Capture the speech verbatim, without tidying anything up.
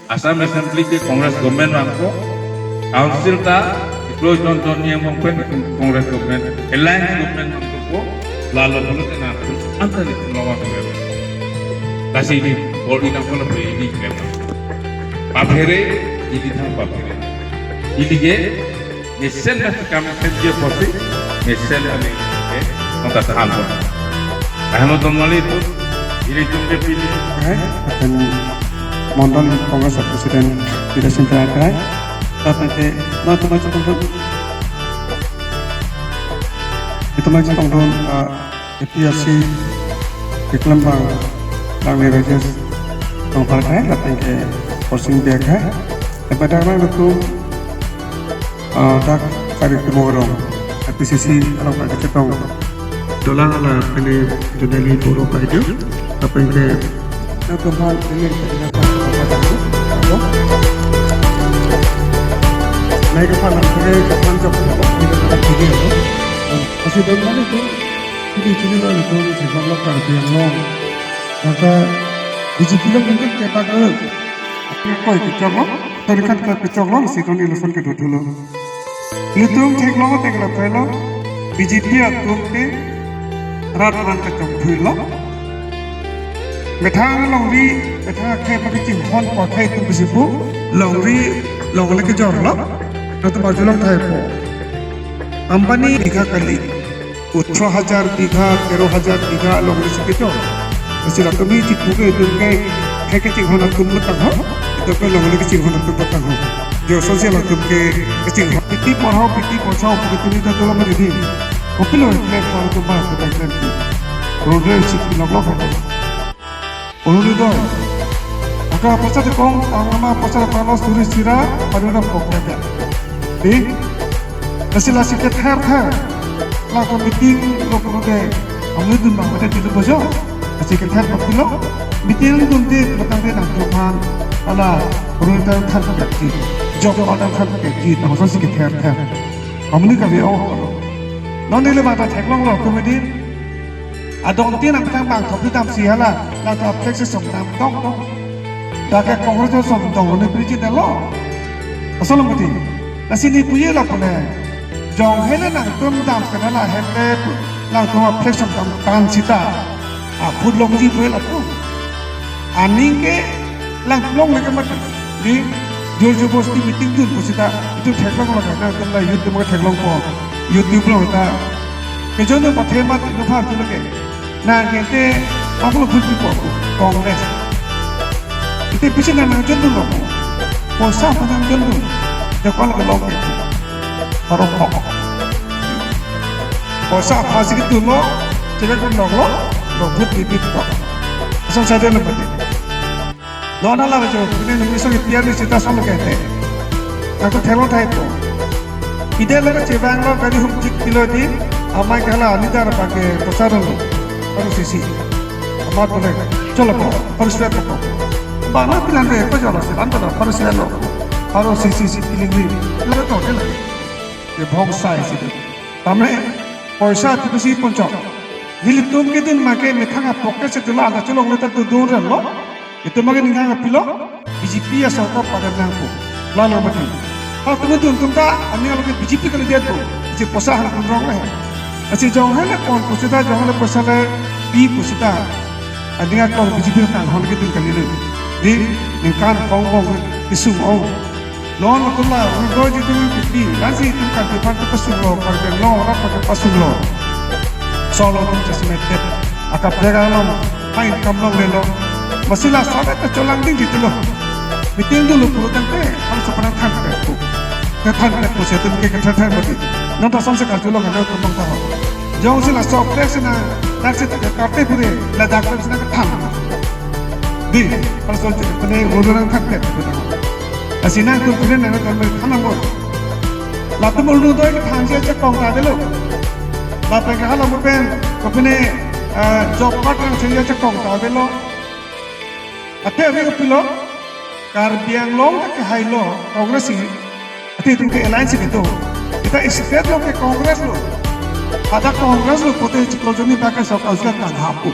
Assam Assembly ke Congress government vangpo, council ta iklo jon jon ni among pen Congress government, alliance government vangpo, lalo pulote nangtum anta nelitum long vangpo. Lasi ili bor-i nangkok lapen ili klem. Paphere, ili thang paphere. Ili ke mesen na kam kemje apotsi, mesen na ni ke nota than po. Ahmo tomali tu, ilitum ke pini. Hai, akan Mandal Congress President Bidya Sing Teron Teron. Lapen ke, non tomali chetongdun. Itum chetongdun, ah, A P H C keklem abang Langli Rajesh Rongphar hai, lapen ke Horsing Bey hai. Lapen dak nangtum, ah, dak Sari Timung Rong, A P C C along pen kachetong dolang ala pini Junali Boro Kaidu, lapen ke nangtum hal ini, naik ke palang ke kapan jok, ini ke palang ke, masih belum ada tu. Pini chinilo nelitum theklonglo Karbi Anglong. Maka B J P along nelitum kebak lo. Koi kechoklo, torikan koi kechoklo, si kon election kedo thulo. Nelitum theklong theklong pelo, B J P atum ke rat an kachongthuilo. Methang longri, methang akhei pakichinghon pakhei atum bisi pu, longri, longle kejorlo. Nangtum arjulong thaipo. Ambani bigha kali. Othro hajar bigha, tero hajar bigha along resi kecho. Lasi latum ni chipu ke itum ke, akhei kachinghon atum tangho, itum ke longle kachinghon atum tangho. Josonsi latum ke kachinghon. Piti porhau, piti porsau, piti ni ta tulo mari di. Kopilo ke porhau atum ba, kota kan. Road rel si pinok lo kan. Orunodoi. Aka pasa tekong, tang nama pasa tanglo suri sira, pada na pok ya. Di, lasi lasi kether ther. La ko meeting lo ko de, amni dun bang mate tidur bojo. Lasi kether pok lo. Meeting dun di, matang di nangtum aphan. Ala, Orunodoi than pok di. Job order than pok di, nangtum si kether ther. Amni kave o. Non neli bata theklonglo committee. Adon tin nangtum bang thok dam si hala, la ta flex som dam dong dong. Dak ke Congress ason som dong ni president lo. Asal mati. Lasi neli puji lapu ne. Jong hele nangtum dam ke hala hele nangtum flex som dam tan sita. Aphutlongji pu lapu. Aning ke lang long le ke mat di jor jobosti meeting dun pusita itum theklonglo kan, nangtum la YouTube ke theklongpo. YouTube lo ta. Ke jon pathe mat itum aphan tu lo ke. Nang ke te aplo phut po Congress. Ite pisi nang nangjon dunlo. Poisa aphan nangjon dun. Ya kon ke long ke. Parok kok. Poisa aphan si dunlo. Chelek dunlo. Lo phut di phut kok. Asal saja lo mati. Nona la jo, pini nung iso ipiar ni sita solo kete. Aku thelo thai po. Pide laga chevang lo kadi hum chik pilo di, amai kala anidar bage pasarung. Baru sisi. Amat boleh. Cholo po, baru sudah po. Bana pilan de, apa jala sih, anta lo, baru sudah lo. Baru sisi si piling ni. Laga to, laga. Ye bhong sai si. Tamre, poisa tu si ponchok. Nelitum kedun make methang a pocket si tula ada cholong leta tu dun ran lo. Itum make ninghang apilo, B J P asorkar padam nangpo. Lalo mati. Hal tumi dun atum ta, ani alo ke B J P kali dia tu. Isi poisa han kun rong le. Asi jong hele pon pusita, jong hele poisa le pi pusita. Adinga kong B J P kanghon kedun kali le. Di, ningkan kong bong, isung ong. Non atum la, Orunodoi ji atum pipi, lasi itum kan tipan tu pasung lo, Karbi Anglong rat pakai pasung lo. Solo atum just metet, akaprek along, main kam longlelo. Masih la sabe ta cholang ding di tulo. Meeting dulu puluh tangte, harus sepanang than ke pu. Ke than ke pu, setum ke ke than than mati. Non ta son se kal tulo kan, non ta ho. Jongsi laso prek sina, taksi ta karte pure, ladak prek sina kethan. Di, laso je pene ulo nang thakte. Lasi nangtum pene nangtum than nang bo. Latum Orunodoi kethan si chekong ta avelo. Lapen ke hala mo pen, ko pene, eh, job card nang si chekong ta avelo. Ate ave kopilo, Karbi Anglong ta kehai lo, Congress si, ate itum ke alliance si kedo. Ita state lo ke Congress lo. Pada Congress lo pute chiklo joni bak ke sok council kan hapu.